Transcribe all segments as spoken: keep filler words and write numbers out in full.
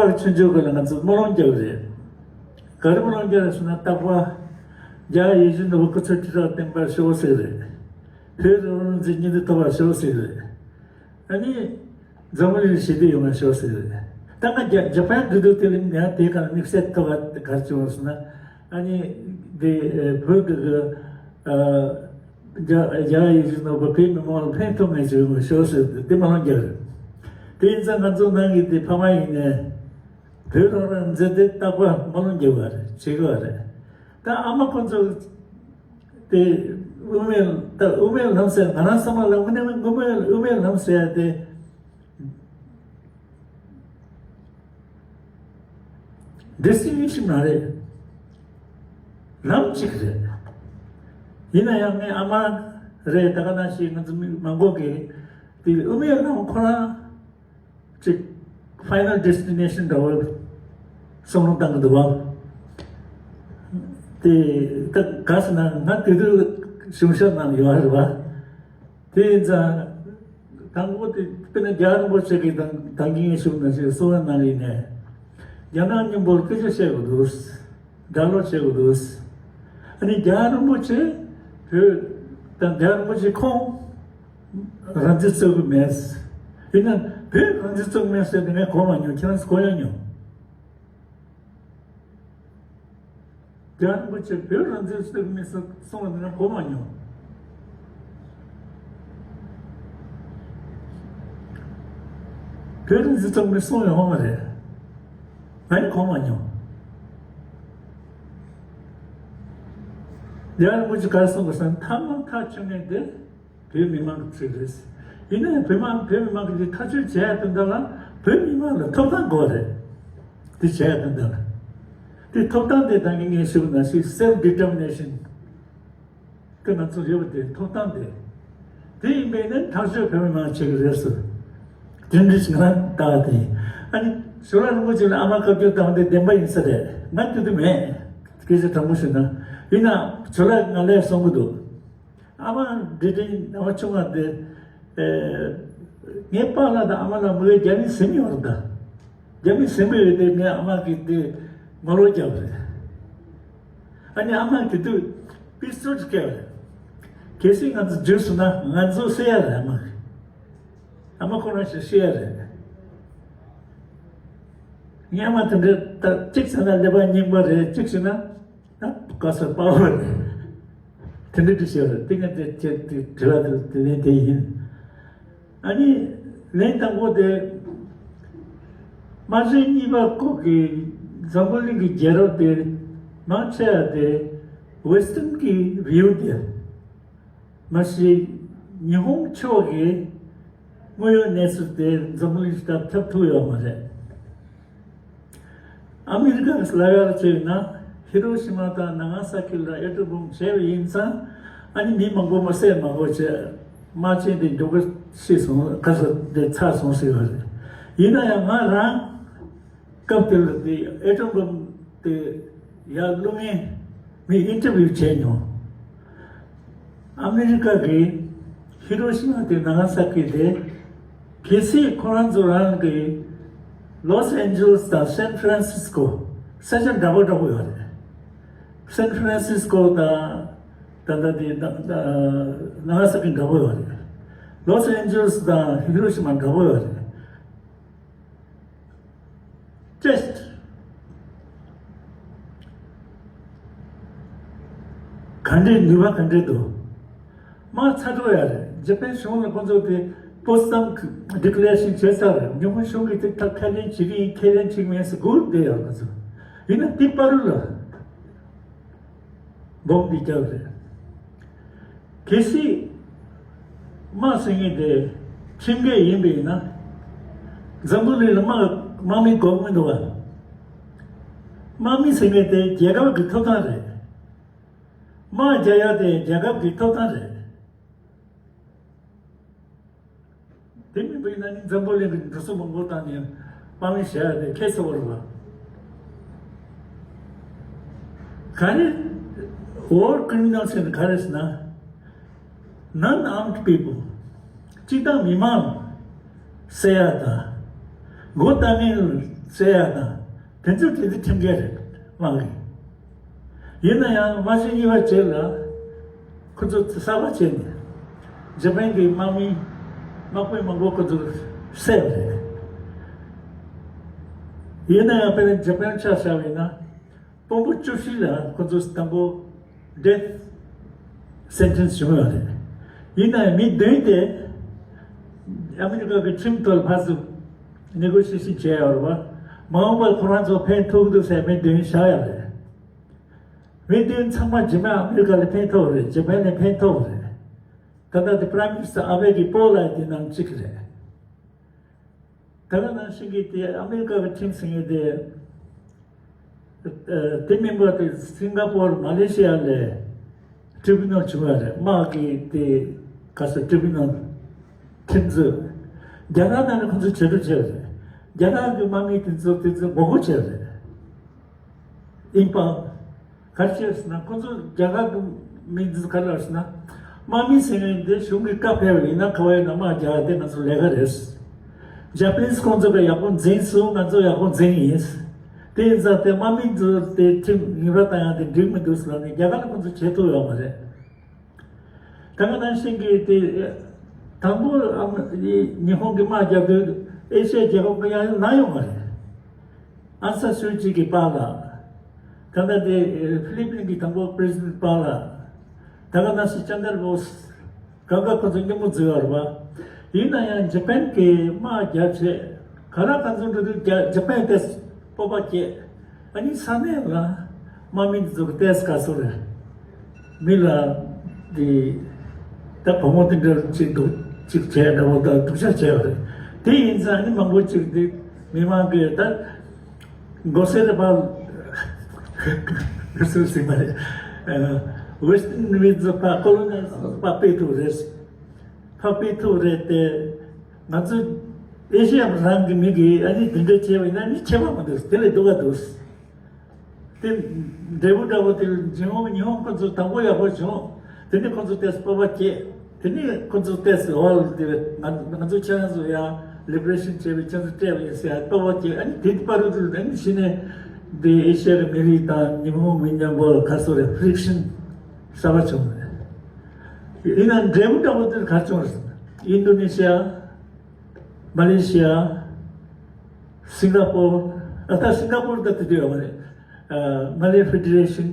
པ་ཆུང་ཆུང་གི་ལ་ང་ཚོ་སྨོན་ལམ་རྒྱག་གི་རེད། ག་རེ་སྨོན་ལམ་རྒྱག་རེད་ཟེར་ན། རྟག་པར་རྒྱལ་བ་ཡིད་བཞིན་ནོར་བུ་སྐུ་ཚེ་ཁྲི་ཕྲག་བརྟན་པར་ཤོག་ཟེར་གི་རེད། བོད་རང་བཙན་སྙིང་བསྡུས་ཐོབ་པར་ཤོག་ཟེར་གི་རེད། ཨ་ནི་འཛམ་བུ་གླིང་ཞི་བདེ་ཡོང་བར་ཤོག་ཟེར་གི་རེད། ད་ང་རྒྱ་ཇ་པན་འགྲོ་དུས་དེ་ལ་ང་དེ་ག་ལ་དམིགས་བསལ་ཐོག་ག་ག་རེ་བྱུང་བ་ཟེར་ན། ཨ་ནི་དེ་བོད་ཀྱི་རྒྱ་རྒྱ་ཡིག་ནོར་བུ་བོད་མི་མང་ལ་ཕན་ཐོགས་མེད་ཅིག་ཡོང་ཤོག་ཟེར་ཏེ་དེ་སྨོན་ལམ་རྒྱག་རེད། དེ་ཡིན་ཙང་ང་ཚོ་ནང་གི་དེ་ཕ་མ་ཡིན་ནས་བོད་རང་རང་མཛད་དེ་རྟག་པར་སྨོན་ལམ་རྒྱག་པ་རེད། བྱེད་དགོས་པ་རེད། ད་ཨ་མ་ཁོ་ཚོ་དེ་དབུ་མའི་ད་དབུ་མའི་ལམ་ཟེར། ང་རང་བསམ་པ་ལ་དབུ་མའི་དབུ་མའི་དབུ་མའི་ལམ་ཟེར་ཡ་དེ། ཌེ་སི་ཊི་ནེ་ཤན་མ་རེད། ལམ་གཅིག་རེད། ཡིན་ན་ཡང་ངའི་ཨ་མ་རེད། ད་ག་ནང་བཞིན་ང་ཚོ་མི་མང་པོ་གིས་དེ་དབུ་མའི་ལམ་ཁོ་རང་གཅིག་ཕའི་ནལ་ཌེ་སི་ཊི་ནེ་ཤན་འདྲ་བོ་བསམ་བློ་བཏང་གི་འདུག་བ། དེ་ད་ག་ཟེར་ན་ང་དེ་དུས་གཞུང་ཞབས་ནང་ཡོད་རེད་བ། དེ་ཡིན་ཙང་དང་པོ་དེ་དཔེར་ན་རྒྱལ་བ་རིན་པོ་ཆེ་གིས་དང་དང་གིན་ངས་ཞུ་ན་ཞེས་གསུང་བ་ནང་ཡིན་ནས། རྒྱ་ནག་མཉམ་པོར་སྐད་ཆ་བཤད་དགོས་འདུག། ལྡབ་ལོག་བྱེད་དགོས་འདུག། ཨ་ནི་རྒྱལ་བ་རིན་པོ་ཆེ་བོད་དང་རྒྱལ་བ་རིན་པོ་ཆེ་ཁོང་རང་བཙན་རྩོད་ཀྱི་མེད། ཡིན་ན་བོད་རང་བཙན་རྩོད་ཀྱི་མེད་ཟེར་དེ་ངས་གོ་མ་མྱོང་། ཁྱེད་རང་ཚོ་གོ་ཡ་མྱོང་། རྒྱལ་བ་རིན་པོ་ཆེ་བོད་རང་བཙན་རྩོད་མི་སོགས་གསུང་བ་འདི་ན་གོ་མ་མྱོང་། བོད་རང་བཙན་རྩོད་མི་གསུང་ཡོང་བ་རེད། ང་ཡང་གོ་མ་མྱོང་། རྒྱལ་བ་རིན་པོ་ཆེ་ག་རེ་གསུངས་པ་ཟེར་ན། ཐབས་མང་ཐག་ཆོད་མཁན་དེ་བོད་མི་མང་གི་ཚིག་རེད། ཡིན་ནའང་བོད་མང་བོད་མི་མང་གིས་ཐག་གཅོད་བྱས་ཡ་དེ་འདྲ་ལ་བོད་མི་མང་ལ་ཐོབ་ཐང་དགོས་རེད། དེ་བྱས་ཡ་དེ་འདྲ་ལ། དེ་ཐོབ་ཐང་དེ་ད་གིན་ངས་ཞུས་པ་ནང་བཞིན་སེལ་ཕི་ཌི་ཊར་མི་ནེ་ཤན་དེ་ང་ཚོ་ཡོད་པ་དེ་ཐོབ་ཐང་དེ། དེ་ཡིན་པས་ན་ཐག་གཅོད་བོད་མི་མང་བྱེད་ཀྱི་རེད་ཟེར། དེ་འདྲ་ཞིག་ང་ལྟ་བ་དེ་ཡིན། ཨ་ནི་ཞོར་ལ་རིན་པོ་ཆེ་ལ་ཨ་མ་བཀའ་བཀྱོན་བཏང་བ་དེ་བདེན་པ་ཡིན་ས་རེད། ང་དེ་དུས་མེད། སྐད་ཆ་དྲང་པོ་ཞུས་ན། ཡིན་ན་ཞོར་ལ་ང་ལས་གསུང་གི་འདུག། ཨ་མ་འདྲེ་འདྲེ་ཨ་མ་ཆུང་བ་དེ། ཨེ། ངའི་པཱ་ལགས་དང་ཨ་མ་ལགས་མི་ལ་རྒྱ་མི་ཟིན་ཡོད་རེད་ད། རྒྱ་མི་ཟིན་པའི་འོག་དེ་ངའི་ཨ་མ་གིས་དེ་ངོ་ལོག་བརྒྱབ་རེད། ཨ་ནི་ཨ་མ་དེ་དུས་པི་སི་ཊོལ་བཀལ་རེད། གལ་སྲིད་ང་ཚོ་འཇུས་སོང་ན་ང་ཚོ་བསད་ཡ་རེད། ཨ་མ་ཨ་མ་ཁོ་རང་ཞིག་བསད་ཡ་རེད། ངའི་ཨ་མ་དེ་འདྲ་ད་གཅིག་བྱས་ན་ཀླད་པ་རྙིང་པ་རེད། གཅིག་བྱས་ན། ད་ག་ས་པ་བ་རེད། དེ་འདྲ་འདྲ་བྱས་རེད། དེ་ངས་དེ་དེ་དེ་དྲི་བ་དེ་དེ་ལན་དེ་ཡིན། ཨ་ནི་ལན་དང་པོ་དེ། དམག་ཆེན་གཉིས་པ་སྐབས་ཀྱི་འཛམ་བུ་གླིང་གི་རྒྱལ་རབས་དེ་མང་ཆེ་བ་དེ་ཝེ་སི་ཊན་གྱི་བིའུ་དེ། མ་གཞི་ཉི་ཧོང་ཕྱོགས་ཀྱི་དངོས་ཡོད་གནས་ཚུལ་དེ་འཛམ་བུ་གླིང་སྟབས་ཁྱབ་ཐུབ་ཡོད་མ་རེད། ཨ་མི་རི་ཀ་གི་ལབ་ཡག་བྱས་ན་ཧི་རོ་ཤི་མ་དང་ནཱ་ག་ས་ཀི་ལ་ཨེ་ཊོམ་བོམ་བྱས་པ་ཡིན་ཙང་། ཨ་ནི་མི་མང་པོ་མ་བསད་མ་དགོས་བྱས། དམག་ཆེན་དེ་མགྱོགས་པོ་ཤི་སོང་། ག་ས་དེ་ཚར་སོང་ཟེར་བ་རེད། ཡིན་ན་ཡང་ང་རང་སྐབས་དེ་ལ་དེ་ཨེ་ཊོམ་བོམ་དེ་ཡར་བླུག་མཁན་མི་ཨིན་ཊར་བིའུ་བྱས་མྱོང་། ཨ་མི་རི་ཀ་གི་ཧི་རོ་ཤི་མ་དེ་ནཱ་ག་ས་ཀི་དེ། གལ་སྲིད་ཁོ་རང་ཚོ་རང་གི་ལོས་ཨན་ཇེ་ལིས་དང་སན་ཧྥ་རན་སིས་ཀོ་ས་ཆ་འདྲ་པོ་འདྲ་པོ་ཡོད་རེད། སན་ཧྥ་རན་སིས་ཀོ་དང་ད་ལྟ་དེ་ནཱ་ག་ས་ཀི་འདྲ་པོ་ཡོད་རེད། ལོས་ཨན་ཇེ་ལིས་དང་ཧི་རོ་ཤི་མ་འདྲ་པོ་ཡོད་རེད། ཊེ་སི་ཊི། ག་འདྲའི་ནུས་པ་ག་འདྲའི་འདུག། དམག་ཚ་དྲོ་ཡ་རེད། ཇ་པན་གཞུང་ལ་ཁོ་ཚོ་དེ་པོ་སི་ཊམ་ཌི་ཀི་ལེ་རེ་ཤན་བྱས་ཚར་རེད། ཉི་ཧོང་གཞུང་གིས་དེ་ཐག་ཁས་ལེན་བྱེད་ཀྱི་ཡིན། ཁས་ལེན་བྱེད་ཀྱི་མེད་ཟེར་སྒུག་བསྡད་ཡོད་ཁོ་ཚོ། ཡིན་ན་དེ་བར་དུ་ལ། བོམ་འདི་བརྒྱབ་རེད། གལ་སྲིད་དམག་ཟེར་མཁན་དེ་ཁྲིམས་འགལ་ཡིན་པ་ཡིན་ན། འཛམ་བུ་གླིང་ལ་དམག་དམག་མི་དགོས་མི་འདུག་བ། དམག་མི་ཟེར་མཁན་དེ་རྒྱལ་ཁབ་ཀྱི་ཐོབ་ཐང་རེད། དམག་རྒྱག་ཡ་དེ་རྒྱལ་ཁབ་ཀྱི་ཐོབ་ཐང་རེད། དེ་མིན་པ་ཡིན་ན་ནི་འཛམ་བུ་གླིང་གི་འདུ་ཚོགས་མང་པོ་བཏང་ནས་དམག་མི་བྱས་ཡ་དེ་ཁྱད་མཚར་པོ་རེད་བ། ག་རེ། War criminals ཟེར་ན་ག་རེ་ཟེར་ན། Non-armed people། སྤྱིར་བཏང་མི་མང་བསད་ཡ་དང་། མགོ་བཏགས་མཁན་ བསད་ཡ་དང་། དེ་ཚོ་དེ་དུས་ཁྲིམས་འགལ་རེད། དམག་གི། ཡིན་ན་ཡང་དམག་ཆེན་གཉིས་པ་རྗེས་ལ་ཁོ་ཚོ་གསར་པ་བྱས་ནས་འཇར་པན་གྱི་དམག་མི་དམག་དཔོན་མང་པོ་ཁོ་ཚོ་བསད་པ་རེད། ཡིན་ན་ཡང་དཔེར་ན་འཇར་པན་ཆ་བཞག་པ་ཡིན་ན། དཔོན་པོ་བཅུ་བཞི་ལ་ཁོ་ཚོས་དང་པོ་death sentence བྱུང་ཡོད་རེད། ཡིན་ནའང་མི་བདུན་དེ་ཨ་མི་རི་ཀ་གི་ཁྲིམས་ཐོག་ལ་ཕར་ཚུར་negotiation བྱས་ཡོད་རེད་བ། མ་འོངས་པར་ཁོ་རང་ཚོ་ཕན་ཐོགས་འདུག་ཟེར་མི་བདུན་བཞག་ཡོད་རེད། མི་བདུན་ཚང་མ་རྗེས་མ་ཨ་མི་རི་ཀ་ལ་ཕན་ཐོགས་རེད། འཇར་པན་ལ་ཕན་ཐོགས་རེད། ད་ལྟ་དེ་Prime Minister ཨ་བྷེ་གི་སྤོ་ལགས་དེ་ནང་གཅིག་རེད། ད་ག་ནང་བཞིན་གྱི་དེ་ཨ་མི་རི་ཀ་གི་ཁྲིམས་ཟེར་མཁན་དེ། ཨ། དེ་མིན་པ་དེ་སིང་ག་པོར། མ་ལེ་ཤི་ཡ་ལ་tribunal བྱུང་བ་རེད། དམག་གི་དེ་ག་ས་tribunal ཁྲིམས་རྩོད། རྒྱ་གར་ནང་ནས་ཁོ་ཚོས་བྱེད་འགྲོ་བྱས་པ་རེད། རྒྱ་གར་གྱི་དམག་མི་དེ་ཚོ་དེ་ཚོ་མགོ་སྐོར་བྱས་པ་རེད། ཨིན་པ། ག་རེ་བྱས་ཟེར་ན་ཁོ་ཚོ་རྒྱ་གར་གྱི་མི་འདི་ག་རེ་ལབ་ཟེར་ན། དམག་མི་ཟེར་མཁན་འདི་གཞུང་གི་བཀའ་ཕེབས་པ་ཡིན་ན་ག་བ་ཡིན་ན་དམག་རྒྱག་ཡ་དེ་ང་ཚོ་ལས་ཀ་རེད། Japanese ཁོང་ཚོ་གིས་ཡག་པོ་འཛིང་སོང་། ང་ཚོ་ཡག་པོ་འཛིང་ཡིན། དེ་ཡིན་ཙང་དེ་དམག་མི་ཚོ་དེ་ཁྲིམས་ངེས་པར་བཏང་ཡ་དེ་འགྲིག་མི་འདུག་ཟེར་ལབ་ནས་རྒྱ་གར་ཁོང་ཚོ་བྱེད་ཐུབ་ཡོད་མ་རེད། ད་ག་ནང་བཞིན་གྱི་དེ་དང་པོ་ཨ་མ་ཉི་ཧོང་གི་དམག་རྒྱག་དུས་ཨེ་ཤི་ཡའི་རྒྱལ་ཁབ་ཀྱང་ཡང་ན་ཡོང་བ་རེད། ཨང་སན་སུའུ་ཅི་གི་པཱ་ལགས། ད་ལྟ་དེ་ཧྥི་ལི་པིན་གྱི་དང་པོ་president པཱ་ལགས། ད་ག་ནང་བཞིན་ཅན་དར་བོ་སི། གང་ག་ཁོ་ཚོ་སྙན་མོ་བརྫིས་ཡོད་རེད་པ། ཡིན་ན་ཡང་འཇར་པན་གྱི་དམག་རྒྱག་བྱས་ག་ར་ག་ཚོད་འགྲོ་དུས་རྒྱ་འཇར་པན་དེ་སྤོབས་པ་སྐྱེས། ཨ་ནི་ས་གནས་ལ་དམག་མི་འདི་ཚོ་གི་ཏོག་ཙམ་ག་ཚོད་རེད། མི་ལ་འདི་ད་བུ་མོ་དེ་འདྲ་ཅིག་འདུག་ཅིག་བྱས་འདྲ་བོ་དང་སྡུག་ཅག་བྱས་པ་རེད། དེ་ཡིན་ཙང་ཨ་ནི་མང་པོ་ཅིག་འདི་མི་མང་གིས་ད་མགོ་སེར་པ་སུ་ཟིན་པ་རེད། Western བི་ཛ་པ་colonize པ་སྤེལ་ཐུབ་རེད། ཕ་སྤེལ་ཐུབ་རེད་དེ། ང་ཚོ་ཨེ་ཤི་ཡ་རང་གི་མི་གིས་ཨ་ནི་དེ་འདྲ་བྱས་པ་ཡིན་ན་ནི་ཁྱད་པར་མི་འདུག་དེ་ལས་སྡུག་ག་འདུག་དེ་འབྲས་བུ་འདྲ་བོ་དེ་ཉི་ཧོང་ཉི་ཧོང་ཁོ་ཚོ་དང་པོ་ཡག་པོ་བྱུང་། དེ་ནས་ཁོ་ཚོ་ཏོག་ཙམ་སྤོབས་པ་སྐྱེས། དེ་ནས་ཁོ་ཚོ་ཏོག་ཙམ་ཨོལ་དེ་ང་ང་ཚོ་ཁྱེད་རང་ཚོ་ཡང་liberation བྱས་པའི་ཁྱེད་ཚོ་སྤྲད་པ་ཡིན་ཟེར་ཡ་སྤོབས་པ་སྐྱེས། ཨ་ནི་དེ་བར་དུ་ཨ་ནི་གཞི་ནས་འདི་ཨེ་ཤི་ཡ་གི་མི་རིགས་དང་ཉི་ཧོང་མི་མཉམ་པོ་ལ་ག་ཚོད་རེད། friction གསར་པ་བྱུང་རེད། ཡིན་ན་འབྲས་བུ་འདྲ་བོ་དེ་ག་བྱུང་རེད། ཨིན་ཌོ་ནེ་ཤི་ཡ། མ་ལེ་ཤི་ཡ། སིང་ག་པོར། ཨ་ད་སིང་ག་པོར་ད་དེ་དུས་ཡོད་མ་རེད། ཨ། མ་ལེ་ཕེ་ཌེ་རེ་ཤན།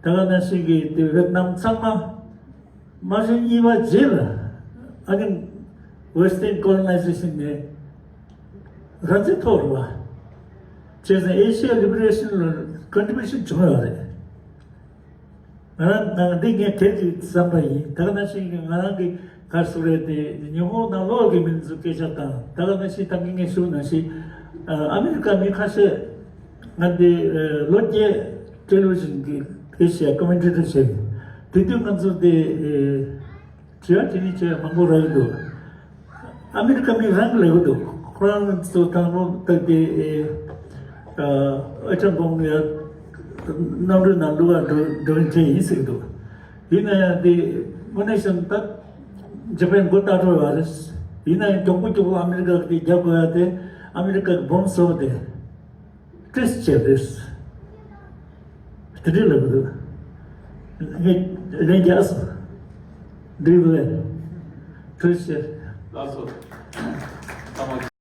ད་ག་ནང་བཞིན་གྱི་དེ་ཝེ་ཏི་ནམ་ཚང་མ། དམག་ཆེན་གཉིས་པ་རྗེས་ལ་ཨ་ནི་Western colonization ནས་རང་བཙན་ཐོབ་རེད་བ། བྱས་ཙང་ཨེ་ཤི་ཡ་ལི་བྷེ་རེ་ཤན་ལ་ཀོན་ཊི་བྷུ་ཤན་བྱུང་ཡོད་རེད། ང་རང་ང་འདི་ངས་དེབ་ཀྱི་བསམ་པ་ཡིན། ད་ག་ནང་བཞིན་གྱི་ང་རང་གི་ག་རེ་ཟེར་རེད་དེ། ཉི་ཧོང་ནང་ལོགས་ཀྱི་མི་ཚོ་སྐད་ཆ་དང་། ད་ག་ནང་བཞིན་ད་གིན་ངས་ཞུས་ནང་བཞིན་ཨ་མི་རི་ཀ་མི་ཁ་ཤས་ང་འདི་ལོ་བརྒྱད་ཊེ་ལི་ཝི་ཤན་གྱི་ཨེ་ཤི་ཡ་ཀོ་མེན་ཊེ་ཊར་བྱས། དེ་དུས་ང་ཚོ་དེ་དྲི་བ་དྲིས་ལན་བྱས་མང་པོ་རག་གི་འདུག་ཨ་མི་རི་ཀ་མི་རང་ལབ་ཀྱི་འདུག་ཁོ་རང་ཚོ་དང་པོ་ད་དེ་ཨ་ཨ་ཊམ་བོམ་ཡ་གནམ་གྲུ་ནང་བླུག་ག་འགྲོ་འགྲོ་མཁན་དེ་ཡིན་ཟེར་གྱི་འདུག་ཡིན་ན་ཡང་དེ་དངོས་གནས་བྱས་ན་ད་འཇར་པན་མགོ་བཏགས་འགྲོ་བ་རེད། ཡིན་ན་ཡང་མགྱོགས་པོ་མགྱོགས་པོ་ཨ་མི་རི་ཀ་གིས་རྒྱབ་དགོས་ཡ་དེ། ཨ་མི་རི་ཀ་གི་བོམ་བཟོ་བ་དེ། ཊེ་སི་ཊི་བྱས་རེད། དེ་འདྲས་ལབ་ཀྱི་འདུག་ངས་ལན་རྒྱག་སོང་། འགྲིག་གི་རེད། ཐུགས་རྗེ་ཆེ། ལགས་སོ། ཐ་མ།